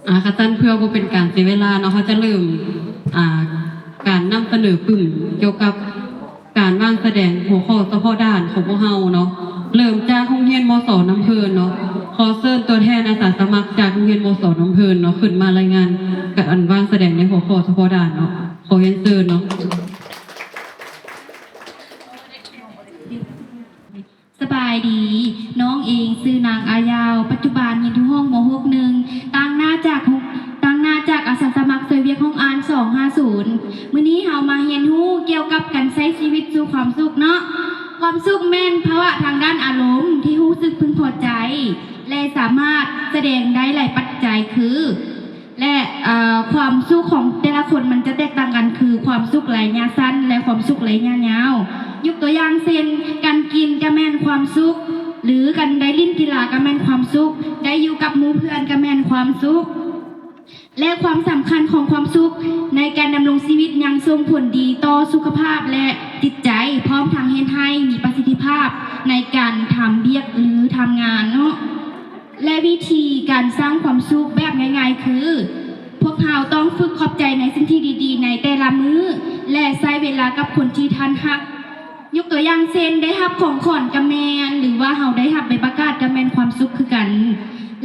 ອາ ຄັນຊັ້ນເພື່ອບໍ່ເປັນການເສຍເວລາເນາະ ເຮົາຈະເລີ່ມ ອາ ການນຳສະເໜີປຶ້ມກ່ຽວກັບການວາງສະແດງຫົວຂໍ້ສະເພາະດ້ານຂອງພວກເຮົາເນາະ. ເລີ່ມຈາກໂຮງຮຽນ ມສ ນ້ຳເພີນເນາະ. ຂໍເຊີນຕົວແທນອາສາສະໝັກຈາກໂຮງຮຽນ ມສ ນ້ຳເພີນເນາະ ຂຶ້ນມາລາຍງານການວາງສະແດງໃນຫົວຂໍ້ສະເພາະດ້ານເນາະ. ຂໍຮຽນເຊີນເນາະ. ສະບາຍດີ, ນ້ອງເອງຊື່ນາງອາຍາວ, ປັດຈຸບັນຮຽນຢູ່ຫ້ອງ ມ ຫົກໜຶ່ງ ຕາງໜ້າຈາກ ຕາງໜ້າຈາກອາສາສະໝັກຊ່ວຍວຽກຫ້ອງອ່ານ ສອງຫ້າສູນ. ມື້ນີ້ເຮົາມາຮຽນຮູ້ກ່ຽວກັບການໃຊ້ຊີວິດສູ່ຄວາມສຸກເນາະ. ຄວາມສຸກແມ່ນພາວະທາງດ້ານອາລົມທີ່ຮູ້ສຶກເພິ່ງພໍໃຈ ແລະ ສາມາດສະແດງໄດ້ຫຼາຍປັດໄຈຄື ແລະ ເອີ ຄວາມສຸກຂອງແຕ່ລະຄົນມັນຈະແຕກຕ່າງກັນ ຄືຄວາມສຸກໄລຍະສັ້ນ ແລະ ຄວາມສຸກໄລຍະຍາວ. ຍົກຕົວຢ່າງເຊັ່ນ ການກິນກະແມ່ນຄວາມສຸກ ຫຼື ການໄດ້ຫຼິ້ນກິລາກະແມ່ນຄວາມສຸກ, ໄດ້ຢູ່ກັບໝູ່ເພື່ອນກະແມ່ນຄວາມສຸກ ແລະ ຄວາມສຳຄັນຂອງຄວາມສຸກໃນການດຳລົງຊີວິດຍັງສົ່ງຜົນດີຕໍ່ສຸຂະພາບ ແລະ ຈິດໃຈ, ພ້ອມທັງເຮັດໃຫ້ມີປະສິດທິພາບໃນການທຳວຽກ ຫຼື ທຳງານເນາະ. ແລະ ວິທີການສ້າງຄວາມສຸກແບບງ່າຍໆ ຄື ພວກເຮົາຕ້ອງຝຶກຂອບໃຈໃນສິ່ງທີ່ດີໆໃນແຕ່ລະມື້ ແລະ ໃຊ້ເວລາກັບຄົນທີ່ທ່ານຮັກ. ຍົກຕົວຢ່າງເຊັ່ນ ໄດ້ຮັບຂອງຂວັນກະແມ່ນ ຫຼືວ່າເຮົາໄດ້ຮັບໃບປະກາດກະແມ່ນຄວາມສຸກຄືກັນ.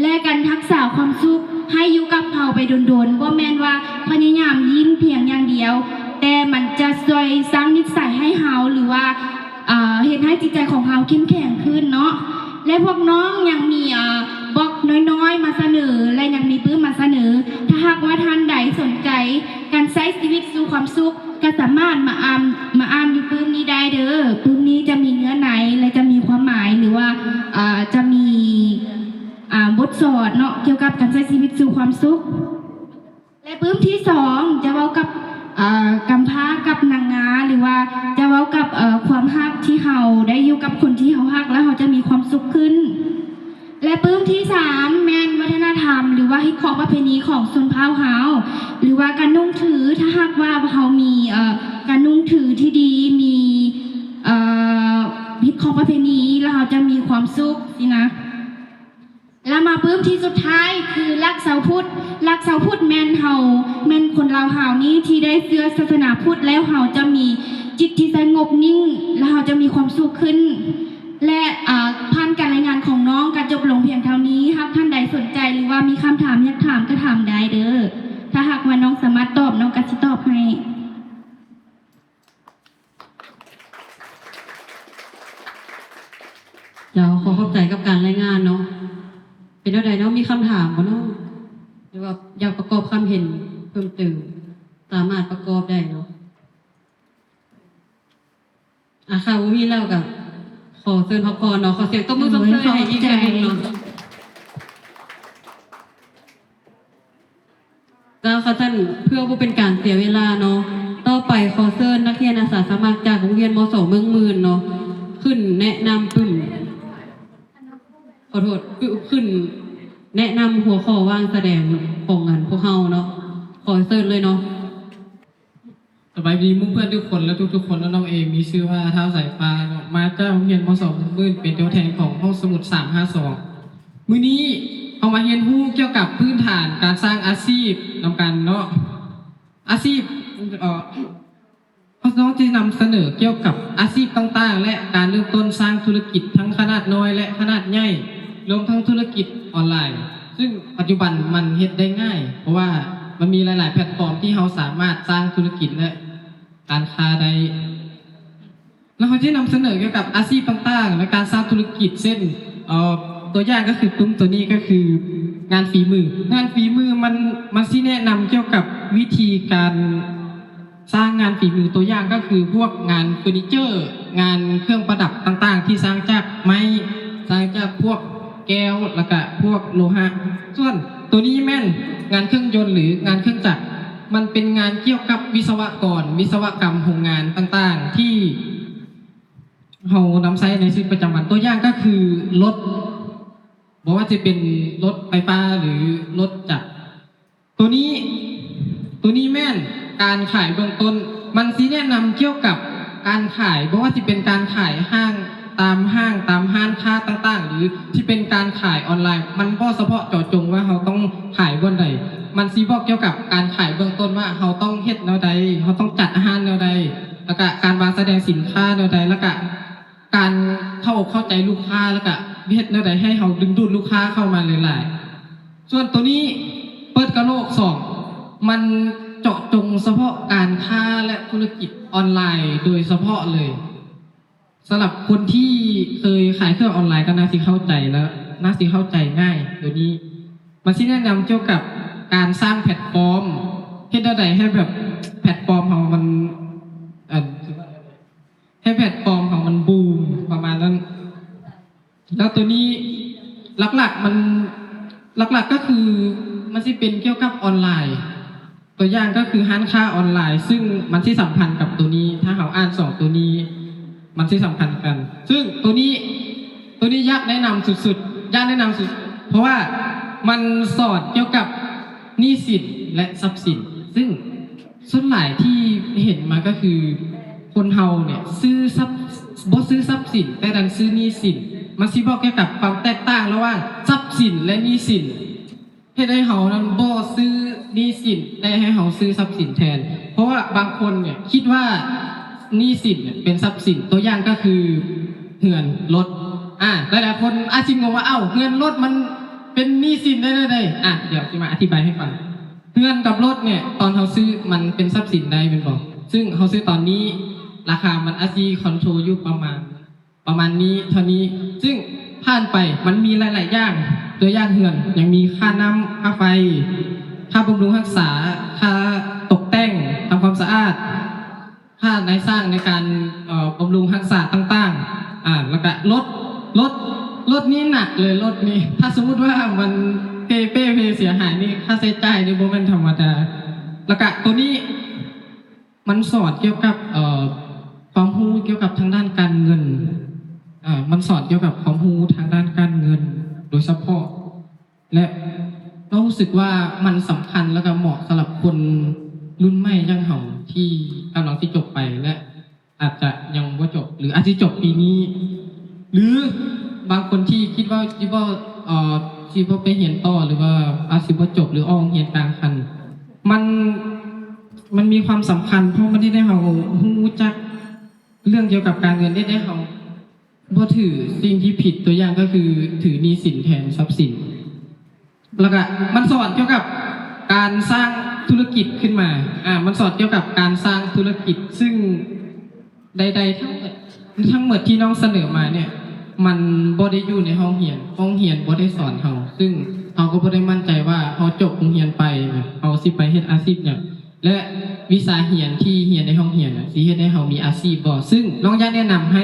ແລະ ການຮັກສາຄວາມສຸກໃຫ້ຢູ່ກັບເຮົາໄປດົນໆ ບໍ່ແມ່ນວ່າພະຍາຍາມຍິ້ມພຽງຢ່າງດຽວ, ແຕ່ມັນຈະຊ່ວຍສ້າງນິດໄສໃຫ້ເຮົາ ຫຼືວ່າ ເຮັດໃຫ້ຈິດໃຈຂອງເຮົາເຂັ້ມແຂງຂຶ້ນເນາະ. ແລະ ພວກນ້ອງຍັງມີ ອາ ບລັອກນ້ອຍໆມາສະເໜີ ແລະ ຍັງມີປຶ້ມມາສະເໜີ. ຖ້າຫາກວ່າທ່ານໃດສົນໃຈການໃຊ້ຊີວິດສູ່ຄວາມສຸກ ກໍສາມາດມາອ່ານ ມາອ່ານຢູ່ປຶ້ມນີ້ໄດ້ເດີ້. ປຶ້ມນີ້ຈະມີເນື້ອໃນ ແລະ ຈະມີຄວາມໝາຍ ຫຼືວ່າ ອາ ຈະມີ ອາ ບົດສອນເນາະ ກ່ຽວກັບການໃຊ້ຊີວິດສູ່ຄວາມສຸກ. ແລະ ປຶ້ມທີສອງຈະເວົ້າກັບ ເອີ ກຳພ້າກັບນາງນາ ຫຼືວ່າຈະເວົ້າກັບ ເອີ ຄວາມຮັກທີ່ເຮົາໄດ້ຢູ່ກັບຄົນທີ່ເຮົາຮັກ ແລ້ວເຮົາຈະມີຄວາມສຸກຂຶ້ນ. ແລະ ປຶ້ມທີສາມແມ່ນວັດທະນະທຳ ຫຼືວ່າຮີດຄອງປະເພນີຂອງຊົນເຜົ່າເຮົາ ຫຼືວ່າການນຸ່ງຖື. ຖ້າຫາກວ່າເຮົາມີ ເອີ ການນຸ່ງຖືທີ່ດີ ມີ ເອີ ຮີດຄອງປະເພນີ ແລ້ວເຮົາຈະມີຄວາມສຸກຊີ້ນະ. ແລ້ວມາປຶ້ມທີສຸດທ້າຍຄືຫຼັກຊາວພຸດ. ຫຼັກຊາວພຸດແມ່ນເຮົາ ແມ່ນຄົນລາວເຮົານີ້ທີ່ໄດ້ເຊື່ອສາສະໜາພຸດ ແລ້ວເຮົາຈະມີຈິດທີ່ສະຫງົບນິ່ງ ແລ້ວເຮົາຈະມີຄວາມສຸກຂຶ້ນ. ແລະ ອາ ຜ່ານການລາຍງານຂອງນ້ອງກະຈົບລົງພຽງເທົ່ານີ້. ຫາກທ່ານໃດສົນໃຈ ຫຼືວ່າມີຄຳຖາມຢາກຖາມກະຖາມໄດ້ເດີ້. ຖ້າຫາກວ່ານ້ອງສາມາດຕອບ ນ້ອງກະຊິຕອບໃຫ້. ເຈົ້າ ຂໍຂອບໃຈກັບການລາຍງານເນາະ. ເປັນແນວໃດເນາະ ມີຄຳຖາມບໍ່ເນາະ ຫຼືວ່າຢາກປະກອບຄຳເຫັນເພີ່ມເຕີມ ສາມາດປະກອບໄດ້ເນາະ. ອາ ຖ້າບໍ່ມີແລ້ວກະຂໍເຊີນພັກຜ່ອນເນາະ. ຂໍສຽງຕົບມືຊົມເຊີຍໃຫ້ອີກເທື່ອໜຶ່ງເນາະ. ເຈົ້າ ຄັນຊັ້ນເພື່ອບໍ່ເປັນການເສຍເວລາເນາະ ຕໍ່ໄປຂໍເຊີນນັກຮຽນອາສາສະໝັກຈາກໂຮງຮຽນ ມສ ເມືອງໝື່ນເນາະ ຂຶ້ນແນະນຳປຶ້ມ ຂໍໂທດ ຂຶ້ນແນະນຳຫົວຂໍ້ວາງສະແດງຂອງອັນພວກເຮົາເນາະ. ຂໍເຊີນເລີຍເນາະ. ສະບາຍດີໝູ່ເພື່ອນທຸກຄົນ ແລະ ທຸກໆຄົນເນາະ. ນ້ອງເອງມີຊື່ວ່າ ທ້າວສາຍຟ້າເນາະ ມາຈາກໂຮງຮຽນ ມສ ເມືອງໝື່ນ ເປັນຕົວແທນຂອງຫ້ອງສະໝຸດ ສາມຫ້າສອງ. ມື້ນີ້ເຮົາມາຮຽນຮູ້ກ່ຽວກັບພື້ນຖານການສ້າງອາຊີບນຳກັນເນາະ. ອາຊີບ ເອີ ເຮົາຈະນຳສະເໜີກ່ຽວກັບອາຊີບຕ່າງໆ ແລະ ການເລີ່ມຕົ້ນສ້າງທຸລະກິດທັງຂະໜາດນ້ອຍ ແລະ ຂະໜາດໃຫຍ່ ລວມທັງທຸລະກິດອອນລາຍ ຊຶ່ງປັດຈຸບັນມັນເຮັດໄດ້ງ່າຍ ເພາະວ່າມັນມີຫຼາຍໆແພລດຟອມທີ່ເຮົາສາມາດສ້າງທຸລະກິດ ແລະ ການຄ້າໄດ້. ແລ້ວເຮົາຈະນຳສະເໜີກ່ຽວກັບອາຊີບຕ່າງໆ ແລະ ການສ້າງທຸລະກິດ ເຊັ່ນ ເອີ ຕົວຢ່າງກໍຄືປຶ້ມຕົວນີ້ກໍຄືງານຝີມື. ງານຝີມືມັນ ມັນຊິແນະນຳກ່ຽວກັບວິທີການສ້າງງານຝີມື ຕົວຢ່າງກໍຄືພວກງານເຟີນີເຈີ ງານເຄື່ອງປະດັບຕ່າງໆ ທີ່ສ້າງຈາກໄມ້ ສ້າງຈາກພວກແກ້ວ ແລ້ວກະພວກໂລຫະ. ສ່ວນຕົວນີ້ແມ່ນງານເຄື່ອງຍົນ ຫຼື ງານເຄື່ອງຈັກ. ມັນເປັນງານກ່ຽວກັບວິສະວະກອນ ວິສະວະກຳໂຮງງານຕ່າງໆ ທີ່ເຮົານຳໃຊ້ໃນຊີວິດປະຈຳວັນ. ຕົວຢ່າງກໍຄືລົດ ບໍ່ວ່າຈະເປັນລົດໄຟຟ້າ ຫຼື ລົດຈັກ. ຕົວນີ້ ຕົວນີ້ແມ່ນການຂາຍເບື້ອງຕົ້ນ. ມັນຊິແນະນຳກ່ຽວກັບການຂາຍ ບໍ່ວ່າຈະເປັນການຂາຍຫ້າງ ຕາມຫ້າງ ຕາມຮ້ານຄ້າຕ່າງໆ ຫຼື ທີ່ເປັນການຂາຍອອນລາຍ ມັນບໍ່ສະເພາະເຈາະຈົງວ່າເຮົາຕ້ອງຂາຍບ່ອນໃດ, ມັນຊິບອກກ່ຽວກັບການຂາຍເບື້ອງຕົ້ນວ່າເຮົາຕ້ອງເຮັດແນວໃດ, ເຮົາຕ້ອງຈັດຮ້ານແນວໃດ, ແລ້ວກະການວາງສະແດງສິນຄ້າແນວໃດ, ແລ້ວກະການເຂົ້າອົກເຂົ້າໃຈລູກຄ້າ, ແລ້ວກະເຮັດແນວໃດໃຫ້ເຮົາດຶງດູດລູກຄ້າເຂົ້າມາຫຼາຍໆ. ສ່ວນໂຕນີ້ເປີດກະໂຫຼກສອງ ມັນເຈາະຈົງສະເພາະການຄ້າ ແລະ ທຸລະກິດອອນລາຍໂດຍສະເພາະເລີຍ. ສຳລັບຄົນທີ່ເຄີຍຂາຍເຄື່ອງອອນລາຍກໍໜ້າຊິເຂົ້າໃຈ ແລະ ໜ້າຊິເຂົ້າໃຈງ່າຍໂຕນີ້. ມັນຊິແນະນຳກ່ຽວກັບການສ້າງແພລດຟອມ, ເຮັດແນວໃດໃຫ້ແບບແພລດຟອມເຮົາມັນ ເອີ ໃຫ້ແພລດຟອມເຮົາມັນບູມປະມານນັ້ນ. ແລ້ວໂຕນີ້ຫຼັກໆ ມັນ ຫຼັກໆ ກໍຄືມັນຊິເປັນກ່ຽວກັບອອນລາຍ. ຕົວຢ່າງກໍຄືຮ້ານຄ້າອອນລາຍ ຊຶ່ງມັນຊິສຳພັນກັບໂຕນີ້. ຖ້າເຮົາອ່ານສອງໂຕນີ້ ມັນຊິສຳພັນກັນ. ຊຶ່ງໂຕນີ້ ໂຕນີ້ຢາກແນະນຳສຸດໆ ຢາກແນະນຳສຸດ ເພາະວ່າມັນສອນກ່ຽວກັບໜີ້ສິນ ແລະ ຊັບສິນ. ຊຶ່ງສ່ວນຫຼາຍທີ່ເຫັນມາກໍຄື ຄົນເຮົາເນ່ຍຊື້ຊັບ ບໍ່ຊື້ຊັບສິນ ແຕ່ດັນຊື້ໜີ້ສິນ. ມັນຊິບອກກ່ຽວກັບຄວາມແຕກຕ່າງລະຫວ່າງຊັບສິນ ແລະ ໜີ້ສິນ. ເຮັດໃຫ້ເຮົານັ້ນບໍ່ຊື້ໜີ້ສິນ ແຕ່ໃຫ້ເຮົາຊື້ຊັບສິນແທນ. ເພາະວ່າບາງຄົນເນ່ຍຄິດວ່າໜີ້ສິນເນ່ຍເປັນຊັບສິນ. ຕົວຢ່າງກໍຄືເຮືອນ, ລົດ. ອາ ຫຼາຍໆຄົນອາດຊິງົງວ່າ ເອົ້າ ເຮືອນ, ລົດ ມັນເປັນໜີ້ສິນໄດ້ແນວໃດ? ອາ ດຽວຊິມາອະທິບາຍໃຫ້ຟັງ. ເຮືອນກັບລົດເນ່ຍ ຕອນເຮົາຊື້ມັນເປັນຊັບສິນໄດ້ແມ່ນບໍ່? ຊຶ່ງເຮົາຊື້ຕອນນີ້ ລາຄາມັນອາດຊິຄອນໂທຣຢູ່ປະມານ ປະມານນີ້ເທົ່ານີ້. ຊຶ່ງຜ່ານໄປມັນມີຫຼາຍໆຢ່າງ. ຕົວຢ່າງເຮືອນ ຍັງມີຄ່ານ້ຳ, ຄ່າໄຟ, ຄ່າບຳລຸງຮັກສາ, ຄ່າຕົກແຕ່ງ, ທຳຄວາມສະອາດ, ຄ່ານາຍຊ່າງໃນການ ເອີ ບຳລຸງຮັກສາຕ່າງໆ. ອາ ແລ້ວກະລົດ, ລົດ, ລົດນີ້ໜັກເລີຍ. ລົດນີ້ ຖ້າສົມມຸດວ່າມັນເພເປ້ເພເສຍຫາຍນີ້ ຄ່າໃຊ້ຈ່າຍນີ້ບໍ່ແມ່ນທຳມະດາ. ແລ້ວກະໂຕນີ້ ມັນສອນກ່ຽວກັບ ເອີ ຄວາມຮູ້ກ່ຽວກັບທາງດ້ານການເງິນ. ເອີ ມັນສອນກ່ຽວກັບຄວາມຮູ້ທາງດ້ານການເງິນໂດຍສະເພາະ ແລະ ເຮົາຮູ້ສຶກວ່າມັນສຳຄັນ ແລ້ວກໍເໝາະສຳລັບຄົນລຸ້ນໃໝ່ຢ່າງເຮົາທີ່ກຳລັງຊິຈົບໄປ ແລະ ອາດຈະຍັງບໍ່ຈົບ ຫຼື ອາດຊິຈົບປີນີ້ ຫຼື ບາງຄົນທີ່ຄິດວ່າຊິບໍ່ ເອີ ຊິບໍ່ໄປຮຽນຕໍ່ ຫຼືວ່າອາດຊິບໍ່ຈົບ ຫຼື ອອກໂຮງຮຽນກາງຄັນ. ມັນ ມັນມີຄວາມສຳຄັນ ເພາະມັນເຮັດໃຫ້ເຮົາຮູ້ຈັກເລື່ອງກ່ຽວກັບການເງິນ ເຮັດໃຫ້ເຮົາບໍ່ຖືສິ່ງທີ່ຜິດ. ຕົວຢ່າງກໍຄືຖືໜີ້ສິນແທນຊັບສິນ. ແລ້ວກະມັນສອນກ່ຽວກັບການສ້າງທຸລະກິດຂຶ້ນມາ. ອາ ມັນສອນກ່ຽວກັບການສ້າງທຸລະກິດ ຊຶ່ງໃດໆທັງໝົດ ທັງໝົດທີ່ນ້ອງສະເໜີມາເນ່ຍ ມັນບໍ່ໄດ້ຢູ່ໃນຫ້ອງຮຽນ, ຫ້ອງຮຽນບໍ່ໄດ້ສອນເຮົາ, ຊຶ່ງເຮົາກໍບໍ່ໄດ້ໝັ້ນໃຈວ່າເຮົາຈົບໂຮງຮຽນໄປ ເຮົາຊິໄປເຮັດອາຊີບຫຍັງ ແລະ ວິຊາຮຽນທີ່ຮຽນໃນຫ້ອງຮຽນນະ ຊິເຮັດໃຫ້ເຮົາມີອາຊີບບໍ່? ຊຶ່ງນ້ອງຢາກແນະນຳໃຫ້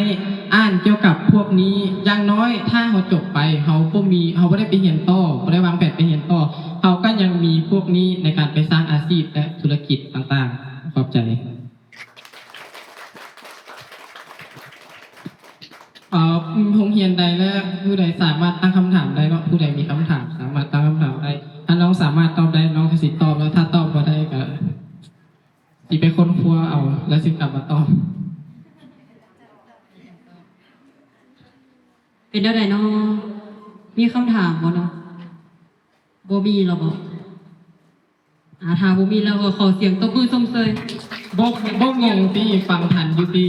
ອ່ານກ່ຽວກັບພວກນີ້. ຢ່າງນ້ອຍຖ້າເຮົາຈົບໄປ ເຮົາບໍ່ມີ ເຮົາບໍ່ໄດ້ໄປຮຽນຕໍ່ ບໍ່ໄດ້ວາງແຜນໄປຮຽນຕໍ່ ເຮົາກໍຍັງມີພວກນີ້ໃນການໄປສ້າງອາຊີບ ແລະ ທຸລະກິດຕ່າງໆ. ຂອບໃຈ. ເອີ ໂຮງຮຽນໃດ ແລະ ຜູ້ໃດສາມາດຕັ້ງຄຳຖາມໄດ້ເນາະ, ຜູ້ໃດມີຄຳຖາມສາມາດຕັ້ງຄຳຖາມໄດ້. ຖ້ານ້ອງສາມາດຕອບໄດ້ ນ້ອງກໍຊິຕອບ, ແລ້ວຖ້າຕອບບໍ່ໄດ້ກໍຊິໄປຄົ້ນຄວ້າເອົາ ແລ້ວຊິກັບມາຕອບ. ເປັນແນວໃດເນາະ? ມີຄຳຖາມບໍ່ເນາະ? ບໍ່ມີແລ້ວບໍ? ອາ ຖ້າບໍ່ມີແລ້ວກໍຂໍສຽງຕົບມືຊົມເຊີຍ. ບໍ່ ບໍ່ງົງຕິ ຟັງທັນຢູ່ຕິ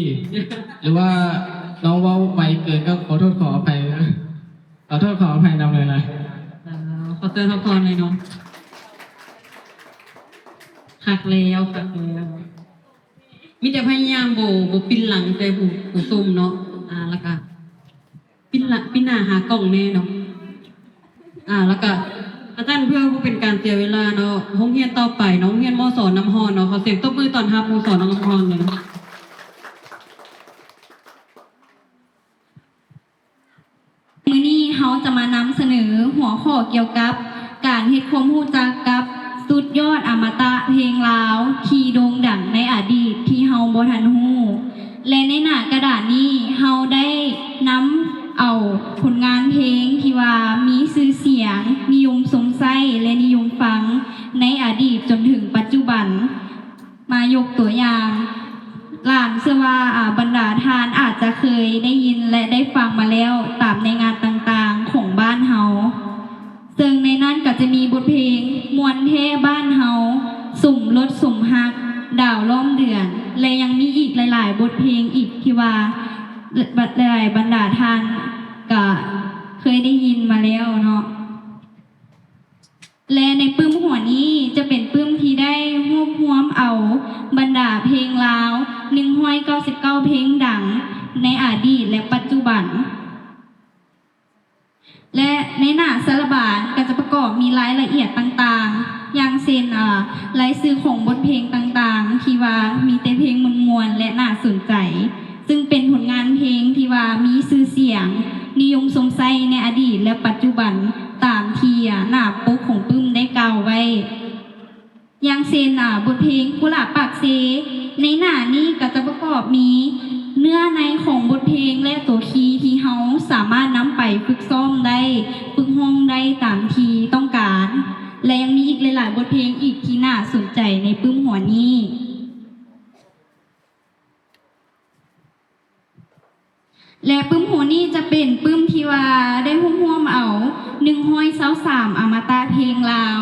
ຫຼືວ່ານ້ອງເວົ້າໄວເກີນ ກໍຂໍໂທດຂໍອະໄພ ຂໍໂທດຂໍອະໄພນຳຫຼາຍໆ. ເອີ ຂໍເຊີນພັກຜ່ອນເລີຍເນາະ. ຄັກແລ້ວ ຄັກແລ້ວ. ມີແຕ່ພະຍາຍາມບໍ່ ບໍ່ປິ່ນຫຼັງໃສ່ຜູ້ ຜູ້ຊົມເນາະ. ອາ ແລ້ວກະ ປິ່ນລະ ປິ່ນໜ້າຫາກ້ອງແດ່ເນາະ. ອາ ແລ້ວກະ ອາຈານ ເພື່ອບໍ່ເປັນການເສຍເວລາເນາະ, ໂຮງຮຽນຕໍ່ໄປເນາະ ໂຮງຮຽນ ມສ ນ້ຳຮ້ອນເນາະ. ຂໍສຽງຕົບມືຕ້ອນຮັບ ມສ ນ້ຳຮ້ອນເລີຍເນາະ. ມື້ນີ້ເຮົາຈະມານຳສະເໜີຫົວຂໍ້ກ່ຽວກັບການເຮັດຄວາມຮູ້ຈັກກັບສຸດຍອດອະມະຕະເພງລາວທີ່ໂດ່ງດັງໃນອະດີດທີ່ເຮົາບໍ່ທັນຮູ້ ແລະ ໃນໜ້າກະດານນີ້ເຮົາໄດ້ນຳເອົາຜົນງານເພງທີ່ວ່າມີຊື່ສຽງ, ນິຍົມຊົມໃຊ້ ແລະ ນິຍົມຟັງໃນອະດີດຈົນເຖິງປັດຈຸບັນ ມາຍົກຕົວຢ່າງ. ຫຼານເຊື່ອວ່າ ອາ ບັນດາທ່ານອາດຈະເຄີຍໄດ້ຍິນ ແລະ ໄດ້ຟັງມາແລ້ວຕາມໃນງານຕ່າງໆ. ຫຼາຍໆບັນດາທ່ານກະເຄີຍໄດ້ຍິນມາແລ້ວເນາະ. ແລະ ໃນປຶ້ມຫົວນີ້ຈະເປັນປຶ້ມທີ່ໄດ້ຮວບຮວມເອົາບັນດາເພງລາວ ໜຶ່ງຮ້ອຍເກົ້າສິບເກົ້າເພງດັງໃນອະດີດ ແລະ ປັດຈຸບັນ. ແລະ ໃນໜ້າສາລະບານກໍຈະປະກອບມີລາຍລະອຽດຕ່າງໆ ຢ່າງເຊັ່ນ ອາ ລາຍຊື່ຂອງບົດເພງຕ່າງໆ ທີ່ວ່າມີແຕ່ເພງມ່ວນໆ ແລະ ໜ້າສົນໃຈ, ຊຶ່ງເປັນຜົນງານເພງທີ່ວ່າມີຊື່ສຽງ, ນິຍົມຊົມໃຊ້ໃນອະດີດ ແລະ ປັດຈຸບັນ ຕາມທີ່ ອາ ໜ້າປົກຂອງປຶ້ມໄດ້ກ່າວໄວ້. ຢ່າງເຊັ່ນ ອາ ບົດເພງກຸຫຼາບປາກເຊ. ໃນໜ້ານີ້ກໍຈະປະກອບມີເນື້ອໃນຂອງບົດເພງ ແລະ ຕົວຄີທີ່ເຮົາສາມາດນຳໄປຝຶກຊ້ອມໄດ້, ຝຶກຮ້ອງໄດ້ຕາມທີ່ຕ້ອງການ ແລະ ຍັງມີອີກຫຼາຍໆບົດເພງອີກທີ່ໜ້າສົນໃຈໃນປຶ້ມຫົວນີ້. ແລະ ປຶ້ມຫົວນີ້ຈະເປັນປຶ້ມທີ່ວ່າໄດ້ຮວບຮວມເອົາ ໜຶ່ງຮ້ອຍຊາວສາມ ອະມະຕະເພງລາວ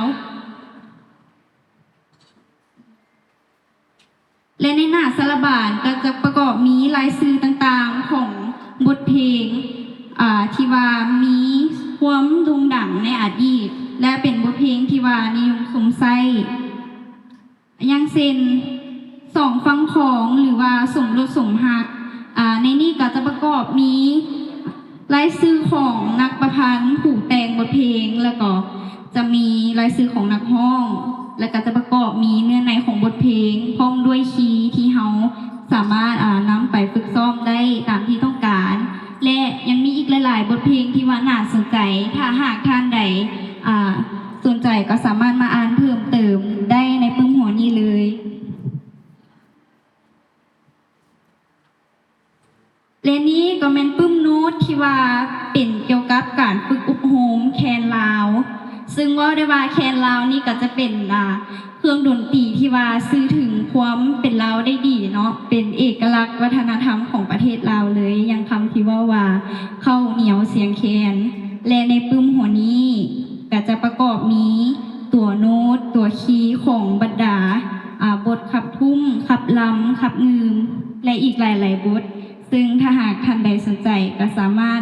ແລະ ໃນໜ້າສາລະບານກໍຈະປະກອບມີລາຍຊື່ຕ່າງໆຂອງບົດເພງ ອາ ທີ່ວ່າມີຄວາມໂດ່ງດັງໃນອະດີດ ແລະ ເປັນບົດເພງທີ່ວ່ານິຍົມຊົມໃຊ້. ຢ່າງເຊັ່ນ ສອງຝັ່ງຂອງ ຫຼືວ່າສົມລົດສົມຮັກ. ອາ ໃນນີ້ກໍຈະປະກອບມີລາຍຊື່ຂອງນັກປະພັນ, ຜູ້ແຕ່ງບົດເພງ, ແລ້ວກໍຈະມີລາຍຊື່ຂອງນັກຮ້ອງ, ແລ້ວກໍຈະປະກອບມີເນື້ອໃນຂອງບົດເພງ ພ້ອມດ້ວຍຄີທີ່ເຮົາສາມາດ ອາ ນຳໄປຝຶກຊ້ອມໄດ້ຕາມທີ່ຕ້ອງການ. ແລະ ຍັງມີອີກຫຼາຍໆບົດເພງທີ່ວ່າໜ້າສົນໃຈ. ຖ້າຫາກທ່ານໃດ ອາ ສົນໃຈກໍສາມາດມາອ່ານເພີ່ມເຕີມໄດ້ໃນປຶ້ມຫົວນີ້ເລີຍ. ແລະ ນີ້ກໍແມ່ນປຶ້ມໂນ້ດທີ່ວ່າເປັນກ່ຽວກັບການຝຶກອົບຮົມແຄນລາວ, ຊຶ່ງເວົ້າໄດ້ວ່າແຄນລາວນີ້ກໍຈະເປັນ ອາ ເຄື່ອງດົນຕີທີ່ວ່າສື່ເຖິງຄວາມເປັນລາວໄດ້ດີເນາະ, ເປັນເອກະລັກວັດທະນະທຳຂອງປະເທດລາວເລີຍ, ຢ່າງຄຳທີ່ເວົ້າວ່າ ເຂົ້າໜຽວສຽງແຄນ. ແລະ ໃນປຶ້ມຫົວນີ້ກໍຈະປະກອບມີຕົວໂນ້ດ, ຕົວຄີຂອງບັນດາ ອາ ບົດຂັບທຸ້ມ, ຂັບລຳ, ຂັບງື່ມ ແລະ ອີກຫຼາຍໆບົດ, ຊຶ່ງຖ້າຫາກທ່ານໃດສົນໃຈກໍສາມາດ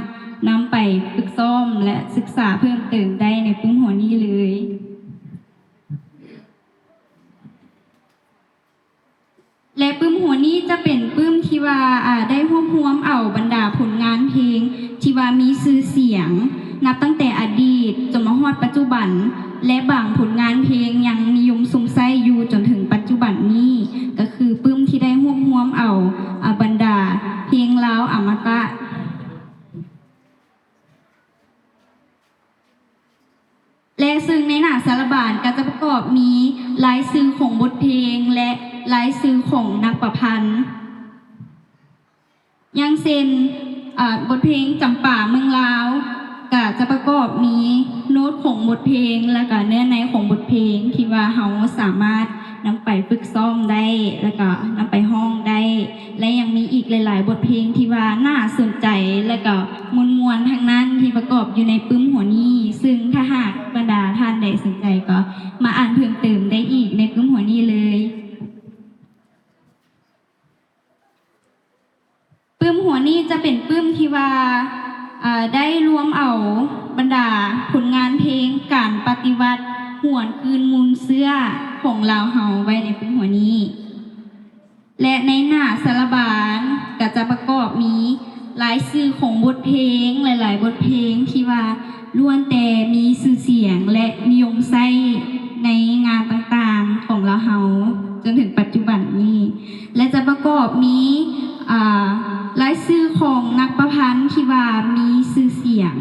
ນຳໄປຝຶກຊ້ອມ ແລະ ສຶກສາເພີ່ມເຕີມໄດ້ໃນປຶ້ມຫົວນີ້ເລີຍ. ແລະ ປຶ້ມຫົວນີ້ຈະເປັນປຶ້ມທີ່ວ່າ ອາ ໄດ້ຮວບຮວມເອົາບັນດາຜົນງານເພງທີ່ວ່າມີຊື່ສຽງ ນັບຕັ້ງແຕ່ອະດີດຈົນມາຮອດປັດຈຸບັນ ແລະ ບາງຜົນງານເພງຍັງນິຍົມຊົມໃຊ້ຢູ່ຈົນເຖິງປັດຈຸບັນນີ້, ກໍຄືປຶ້ມທີ່ໄດ້ຮວບຮວມເອົາ ອາ ບັນດາເພງລາວອະມະຕະ. ແລະ ຊຶ່ງໃນໜ້າສາລະບານກໍຈະປະກອບມີລາຍຊື່ຂອງບົດເພງ ແລະ ລາຍຊື່ຂອງນັກປະພັນ. ຢ່າງເຊັ່ນ ອາ ບົດເພງຈຳປາເມືອງລາວ ກໍຈະປະກອບມີໂນ້ດຂອງບົດເພງ ແລ້ວກໍເນື້ອໃນຂອງບົດເພງທີ່ວ່າເຮົາສາມາດ ນຳໄປຝຶກຊ້ອມໄດ້ ແລ້ວກໍນຳໄປຮ້ອງໄດ້ ແລະ ຍັງມີອີກຫຼາຍໆບົດເພງທີ່ວ່າໜ້າສົນໃຈ ແລ້ວກໍມ່ວນໆທັງນັ້ນທີ່ປະກອບຢູ່ໃນປຶ້ມຫົວນີ້, ຊຶ່ງຖ້າຫາກບັນດາທ່ານໃດສົນໃຈກໍມາອ່ານເພີ່ມເຕີມໄດ້ອີກໃນປຶ້ມຫົວນີ້ເລີຍ. ປຶ້ມຫົວນີ້ຈະເປັນປຶ້ມທີ່ວ່າ ເອີ ໄດ້ລວມເອົາບັນດາຜົນງານເພງການປະຕິວັດຫວນຄືນມູນເຊື້ອຂອງລາວເຮົາໄວ້ໃນປຶ້ມຫົວນີ້ ແລະ ໃນໜ້າສາລະບານກໍຈະປະກອບມີລາຍຊື່ຂອງບົດເພງຫຼາຍໆບົດເພງທີ່ວ່າ ລ້ວນແຕ່ມີຊື່ສຽງ ແລະ ນິຍົມໃຊ້ໃນງານຕ່າງໆຂອງລາວເຮົາ ຈົນເຖິງປັດຈຸບັນນີ້ ແລະ ຈະປະກອບມີ ອາ ລາຍຊື່ຂອງນັກປະພັນທີ່ວ່າມີຊື່ສຽງ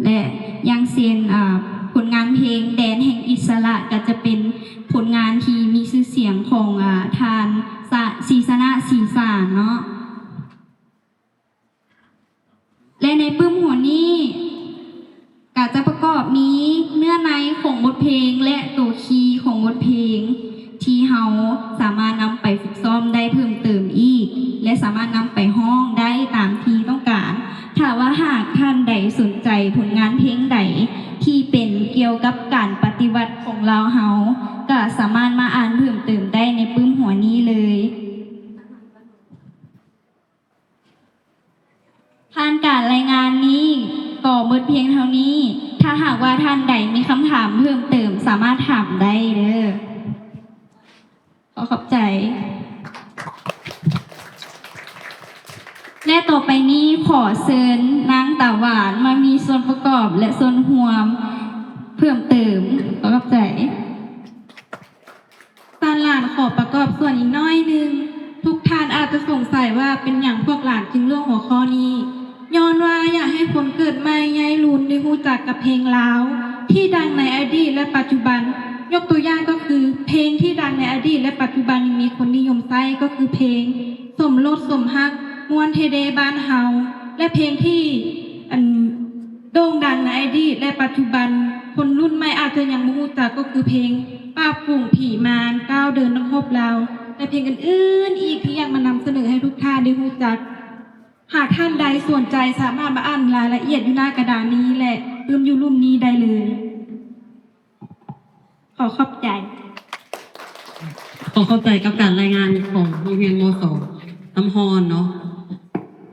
ແລະ ຢ່າງເຊັ່ນ ອາ ຜົນງານເພງແດນແຫ່ງອິດສະຫຼະ ກໍຈະເປັນຜົນງານທີ່ມີຊື່ສຽງຂອງ ອາ ທ່ານ ສະ ສີຊະນະ ສີສານເນາະ. ແລະ ໃນປຶ້ມຫົວນີ້ກະຈະປະກອບມີເນື້ອໃນຂອງບົດເພງ ແລະ ໂຕຄີຂອງບົດເພງ ທີ່ເຮົາສາມາດນຳໄປຝຶກຊ້ອມໄດ້ເພີ່ມເຕີມອີກ ແລະ ສາມາດນຳໄປຮ້ອງໄດ້ຕາມທີ່ຕ້ອງການ. ຖ້າວ່າຫາກທ່ານໃດສົນໃຈຜົນງານເພງໃດທີ່ເປັນກ່ຽວກັບການປະຕິວັດຂອງລາວເຮົາ ກະສາມາດມາອ່ານເພີ່ມເຕີມໄດ້ໃນປຶ້ມຫົວນີ້ເລີຍ. ຜ່ານການລາຍງານນີ້ກໍໝົດພຽງເທົ່ານີ້. ຖ້າຫາກວ່າທ່ານໃດມີຄຳຖາມເພີ່ມເຕີມ ສາມາດຖາມໄດ້ເດີ້. ຂໍຂອບໃຈ. ແລະ ຕໍ່ໄປນີ້ຂໍເຊີນນາງຕາຫວານມາມີສ່ວນປະກອບ ແລະ ສ່ວນຮ່ວມເພີ່ມເຕີມ. ຂໍຂອບໃຈ. ທ່ານຫຼານຂໍປະກອບສ່ວນອີກໜ້ອຍໜຶ່ງ. ທຸກທ່ານອາດຈະສົງໄສວ່າເປັນຫຍັງພວກຫຼານຈຶ່ງເລືອກຫົວຂໍ້ນີ້. ຍ້ອນວ່າຢາກໃຫ້ຄົນເກີດໃໝ່ໃຫຍ່ລຸນໄດ້ຮູ້ຈັກກັບເພງລາວທີ່ດັງໃນອະດີດ ແລະ ປັດຈຸບັນ. ຍົກຕົວຢ່າງກໍຄືເພງທີ່ດັງໃນອະດີດ ແລະ ປັດຈຸບັນຍັງມີຄົນນິຍົມໃຊ້ກໍຄືເພງສົມລົດສົມຮັກ, ມ່ວນແທ້ເດບ້ານເຮົາ ແລະ ເພງທີ່ ອັນ ໂດ່ງດັງໃນອະດີດ ແລະ ປັດຈຸບັນ ຄົນລຸ້ນໃໝ່ອາດຈະຍັງບໍ່ຮູ້ຈັກ ກໍຄືເພງປາບຝູງຜີມານ, ກ້າວເດີນນັກຮົບລາວ ແລະ ເພງອື່ນໆອີກທີ່ຢາກມານຳສະເໜີໃຫ້ທຸກທ່ານໄດ້ຮູ້ຈັກ. ຫາກທ່ານໃດສົນໃຈສາມາດມາອ່ານລາຍລະອຽດຢູ່ໜ້າກະດານນີ້ ແລະ ປຶ້ມຢູ່ລຸ່ມນີ້ໄດ້ເລີຍ. ຂໍຂອບໃຈ. ຂໍຂອບໃຈກັບການລາຍງານຂອງໂຮງຮຽນ ມສ ນ້ຳຮ້ອນເນາະ.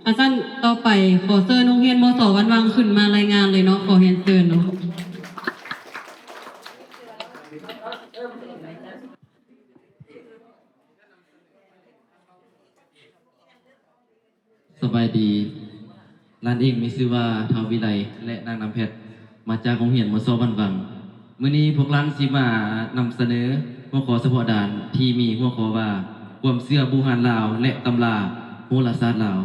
ຄັນຊັ້ນຕໍ່ໄປຂໍເຊີນໂຮງຮຽນ ມສ ວັນວັງ ຂຶ້ນມາລາຍງານເລີຍເນາະ. ຂໍຮຽນເຊີນເນາະ. ສະບາຍດີ. ຫຼານເອງມີຊື່ວ່າ ທ້າວວິໄລ ແລະ ນາງນ້ຳແພັດ ມາຈາກໂຮງຮຽນ ມສ ວັນວັງ. ມື້ນີ້ພວກຫຼານຊິມານຳສະເໜີຫົວຂໍ້ສະເພາະດ້ານທີ່ມີຫົວຂໍ້ວ່າ ຄວາມເຊື່ອບູຮານລາວ ແລະ ຕຳລາໂຫລະສາດລາວ.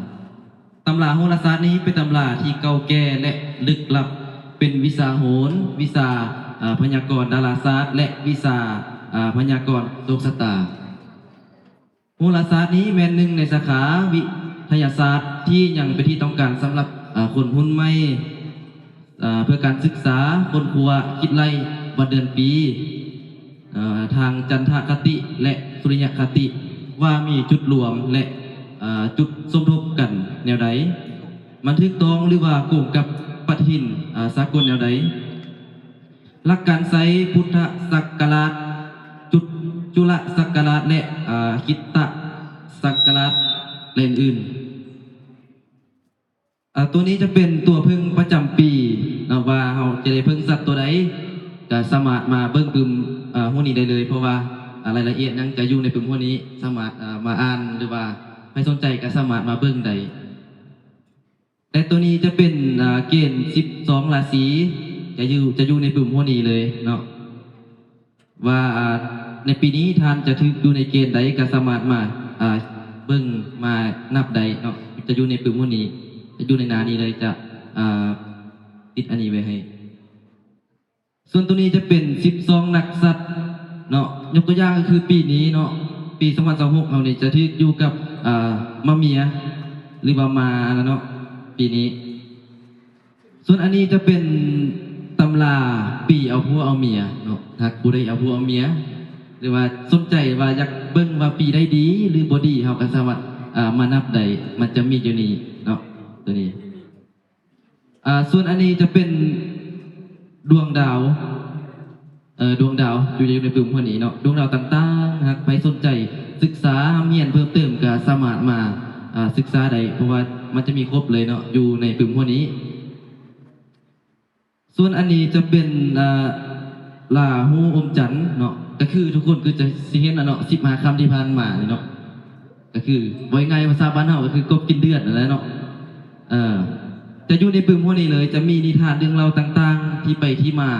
ຕຳລາໂຫລະສາດນີ້ເປັນຕຳລາທີ່ເກົ່າແກ່ ແລະ ລຶກລັບ, ເປັນວິຊາໂຫນ, ວິຊາ, ອາ, ພະຍາກອນດາລາສາດ ແລະ ວິຊາ, ອາ, ພະຍາກອນໂຊກຊະຕາ. ໂຫລະສາດນີ້ແມ່ນໜຶ່ງໃນສາຂາວິທະຍາສາດທີ່ຍັງເປັນທີ່ຕ້ອງການສຳລັບ, ອາ, ຄົນຮຸ່ນໃໝ່, ອາ, ເພື່ອການສຶກສາ, ຄົ້ນຄວ້າ, ຄິດໄລ່ວັນເດືອນປີ, ອາ, ທາງຈັນທະຄະຕິ ແລະ ສຸລິຍະຄະຕິ ວ່າມີຈຸດລວມ ແລະ ອາ, ຈຸດສົມທົບກັນແນວໃດ, ມັນຖືກຕ້ອງ ຫຼື ວ່າກົງກັບປະຕິທິນ, ອາ, ສາກົນແນວໃດ. ຫຼັກການໃຊ້ພຸດທະສັກກະລາດ, ຈຸ ຈຸລະສັກກະລາດ ແລະ ອາ, ຄຣິສຕະສັກກະລາດ ແລະ ອື່ນໆ. ອາ, ຕົວນີ້ຈະເປັນຕົວເພິ່ງປະຈຳປີເນາະ ວ່າເຮົາຈະໄດ້ເພິ່ງສັດຕົວໃດ ກະສາມາດມາເບິ່ງປຶ້ມ, ອາ, ຫົວນີ້ໄດ້ເລີຍ ເພາະວ່າ, ອາ, ລາຍລະອຽດຫຍັງຈະຢູ່ໃນປຶ້ມຫົວນີ້ ສາມາດ, ອາ, ມາອ່ານ ຫຼື ວ່າໃຜສົນໃຈກະສາມາດມາເບິ່ງໄດ້. ແລະ ຕົວນີ້ຈະເປັນ, ອາ, ເກນສິບສອງລາສີ ຈະຢູ່, ຈະຢູ່ໃນປຶ້ມຫົວນີ້ເລີຍເນາະ ວ່າ, ອາ, ໃນປີນີ້ທ່ານຈະຖືກຢູ່ໃນເກນໃດ ກໍສາມາດມາ, ອາ, ເບິ່ງ, ມານັບໄດ້ເນາະ ຈະຢູ່ໃນປຶ້ມຫົວນີ້ ຈະຢູ່ໃນໜ້ານີ້ເລີຍ ຈະ, ອາ, ຕິດອັນນີ້ໄວ້ໃຫ້. ສ່ວນຕົວນີ້ຈະເປັນສິບສອງນັກສັດເນາະ ຍົກຕົວຢ່າງກໍຄືປີນີ້ເນາະ ປີສອງພັນຊາວຫົກເຮົານີ້ຈະຖືກຢູ່ກັບ, ອາ, ມາເມຍ ຫຼືວ່າມາລະເນາະ ປີນີ້. ສ່ວນອັນນີ້ຈະເປັນຕຳລາປີເອົາຜົວເອົາເມຍເນາະ ຫາກຜູ້ໃດເອົາຜົວເອົາເມຍ ຫຼືວ່າສົນໃຈວ່າຢາກເບິ່ງວ່າປີໃດດີ ຫຼືບໍ່ດີ ເຮົາກໍສາມາດ, ອາ, ມານັບໄດ້ ມັນຈະມີຢູ່ນີ້ເນາະ ຕົວນີ້. ອາ, ສ່ວນອັນນີ້ຈະເປັນດວງດາວ, ເອີ, ດວງດາວຢູ່, ຢູ່ໃນປຶ້ມຫົວນີ້ເນາະ ດວງດາວຕ່າງໆ ຫາກໃຜສົນໃຈສຶກສາຮ່ຳຮຽນເພີ່ມເຕີມກໍສາມາດມາ, ອາ, ສຶກສາໄດ້ ເພາະວ່າມັນຈະມີຄົບເລີຍເນາະ ຢູ່ໃນປຶ້ມຫົວນີ້. ສ່ວນອັນນີ້ຈະເປັນ, ອາ, ລາຫູອົມຈັນເນາະ ກໍຄືທຸກຄົນຄືຈະຊິເຫັນລະເນາະ ສິບຫ້າຄ່ຳທີ່ຜ່ານມານີ້ເນາະ ກໍຄືເວົ້າງ່າຍໆ ພາສາບ້ານເຮົາກໍຄືກົບກິນເດືອດນັ້ນແຫຼະເນາະ. ເອີ ຈະຢູ່ໃນປຶ້ມຫົວນີ້ເລີຍ ຈະມີນິທານເລື່ອງເລົ່າຕ່າງໆ ທີ່ໄປທີ່ມາ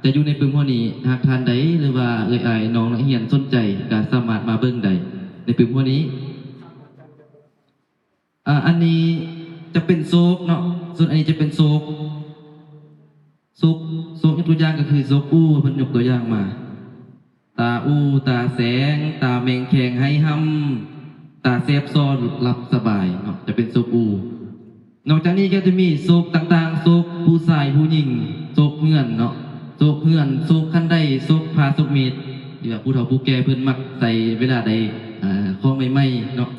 ຈະຢູ່ໃນປຶ້ມຫົວນີ້. ຫາກທ່ານໃດ ຫຼືວ່າເອື້ອຍອ້າຍນ້ອງນັກຮຽນສົນໃຈ ກໍສາມາດມາເບິ່ງໄດ້ໃນປຶ້ມຫົວນີ້. ອາ, ອັນນີ້ຈະເປັນໂຊກເນາະ ສ່ວນອັນນີ້ຈະເປັນໂຊກ, ໂຊກ, ໂຊກ ຍົກຕົວຢ່າງກໍຄືໂຊກອູ່ ເພິ່ນຍົກຕົວຢ່າງມາ ຕາອູ່ ຕາແສງ ຕາແມງແຄງໄຮຮຳ ຕາແຊບຊໍ່ຫຼັບສະບາຍເນາະ ຈະເປັນໂຊກອູ່. ນອກຈາກນີ້ກໍຈະມີໂຊກຕ່າງໆ ໂຊກຜູ້ຊາຍຜູ້ຍິງ ໂຊກເຮືອນເນາະ ໂຊກເຮືອນ ໂຊກຄັນໄດ ໂຊກພາ ໂຊກເມດ ທີ່ວ່າຜູ້ເຖົ້າຜູ້ແກ່ເພິ່ນມັກໃສ່ເວລາໄດ້, ອາ, ຂອງໃໝ່ໆເນາະ.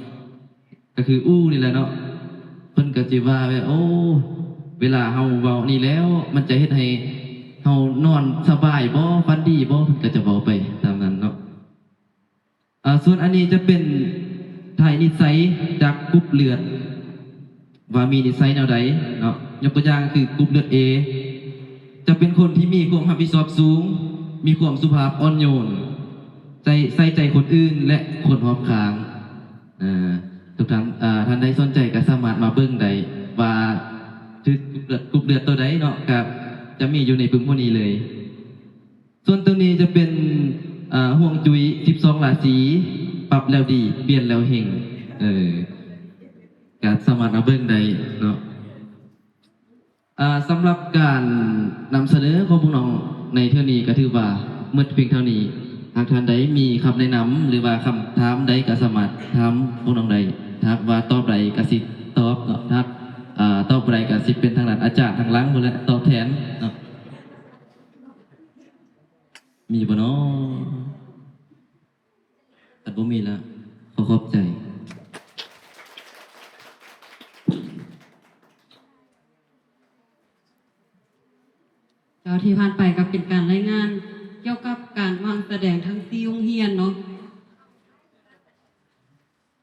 ກໍຄືອູ່ນີ້ແຫຼະເນາະ ເພິ່ນກໍຊິວ່າແບບ ໂອ້ ເວລາເຮົາເວົ້ານີ້ແລ້ວ ມັນຈະເຮັດໃຫ້ເຮົານອນສະບາຍບໍ່ ຝັນດີບໍ່ ເພິ່ນກໍຈະເວົ້າໄປຕາມນັ້ນເນາະ. ອາ, ສ່ວນອັນນີ້ຈະເປັນຖ່າຍນິດໄສຈາກກຸບເລືອດ ວ່າມີນິໄສແນວໃດເນາະ. ຍົກຕົວຢ່າງຄືກຸ່ມເລືອດ A ຈະເປັນຄົນທີ່ມີຄວາມຮັບຜິດຊອບສູງ, ມີຄວາມສຸພາບອ່ອນໂຍນ, ໃຈ ໃສ່ໃຈຄົນອື່ນ ແລະ ຄົນຮອບຂ້າງ. ເອີ ທຸກທ່ານ ເອີ ທ່ານໃດສົນໃຈກໍສາມາດມາເບິ່ງໄດ້ວ່າຖືກກຸ່ມເລືອດ ກຸ່ມເລືອດຕົວໃດເນາະ, ກໍຈະມີຢູ່ໃນປຶ້ມພວກນີ້ເລີຍ. ສ່ວນຕົວນີ້ຈະເປັນ ເອີ ຮວງຈຸ້ຍສິບສອງລາສີ, ປັບແລ້ວດີ ປ່ຽນແລ້ວເຮັງ. ເອີ ກໍສາມາດມາເບິ່ງໄດ້ເນາະ. ເອີ ສຳລັບການນຳສະເໜີຂອງພວກນ້ອງໃນເທື່ອນີ້ກໍຖືວ່າໝົດພຽງເທົ່ານີ້. ຫາກທ່ານໃດມີຄຳແນະນຳ ຫຼືວ່າຄຳຖາມໃດກໍສາມາດຖາມພວກນ້ອງໄດ້. ຖ້າຫາກວ່າຕອບໄດ້ກໍຊິຕອບເນາະ, ຖ້າຫາກ ເອີ ຕອບບໍ່ໄດ້ກໍຊິເປັນທາງດ້ານອາຈານທາງຫຼັງພຸ້ນແຫຼະຕອບແທນເນາະ. ມີບໍ່ເນາະ? ຄັນບໍ່ມີລະ ຂໍຂອບໃຈ. ເຈົ້າ ທີ່ຜ່ານໄປກໍເປັນການລາຍງານກ່ຽວກັບການວາງສະແດງທັງສີ່ໂຮງຮຽນເນາະ.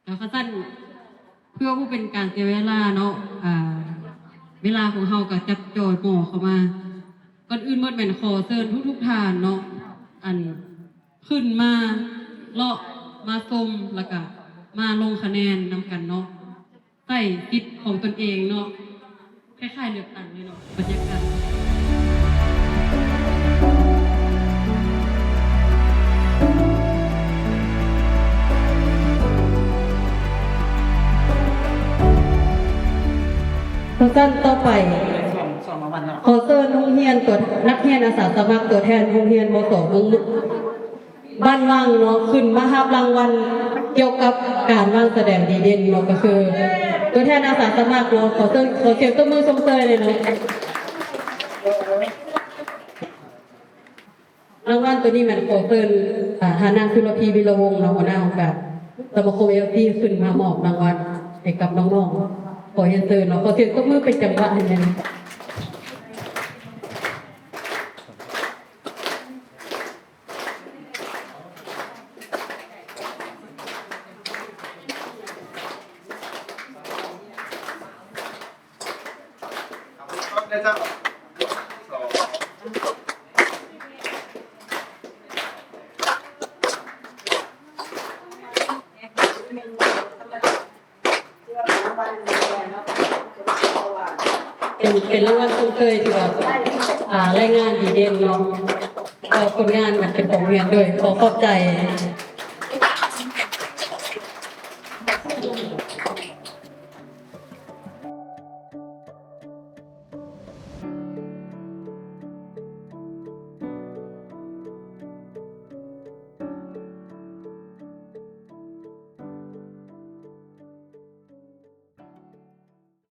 ແລ້ວຄັນຊັ້ນ ເພື່ອບໍ່ເປັນການເສຍເວລາເນາະ ອ່າ ເວລາຂອງເຮົາກໍຈັບຈ່ອຍໝໍ້ເຂົ້າມາ. ກ່ອນອື່ນໝົດແມ່ນຂໍເຊີນທຸກໆທ່ານເນາະ ອັນ ຂຶ້ນມາເລາະມາຊົມ ແລ້ວກະມາລົງຄະແນນນຳກັນເນາະ. ໃຊ້ສິດຂອງຕົນເອງເນາະ ຄ້າຍໆເລືອກຕັ້ງເລີຍເນາະ ບັນຍາກາດ. ເພາະສະນັ້ນຕໍ່ໄປ ຂໍເຊີນໂຮງຮຽນຕົວ ນັກຮຽນອາສາສະໝັກຕົວແທນໂຮງຮຽນ ມສ ເມືອງ ບ້ານວັງເນາະ ຂຶ້ນມາຮັບລາງວັນກ່ຽວກັບການວາງສະແດງດີເດັ່ນເນາະ ກໍຄືຕົວແທນອາສາສະໝັກເນາະ. ຂໍເຊີນ ຂໍສຽງຕົບມືຊົມເຊີຍແດ່ເນາະ. ລາງວັນໂຕນີ້ແມ່ນຂໍເຊີນ ອ່າ ທ່ານນາງ ສຸລະພີ ວິລະວົງເນາະ ຫົວໜ້າອົງການສະມາຄົມ ແອລແອລຊີ ຂຶ້ນມາມອບລາງວັນໃຫ້ກັບນ້ອງໆ. ຂໍຮຽນເຊີນເນາະ ຂໍສຽງຕົບມືເປັນຈັງຫວະໃຫ້ແດ່. ເປັນ ເປັນລາງວັນຊົມເຊີຍທີ່ວ່າ ອ່າ ລາຍງານດີເດັ່ນເນາະ ກໍຜົນງານມັນເປັນຂອງໂຮງຮຽນໂດຍ ຂໍຂອບໃຈ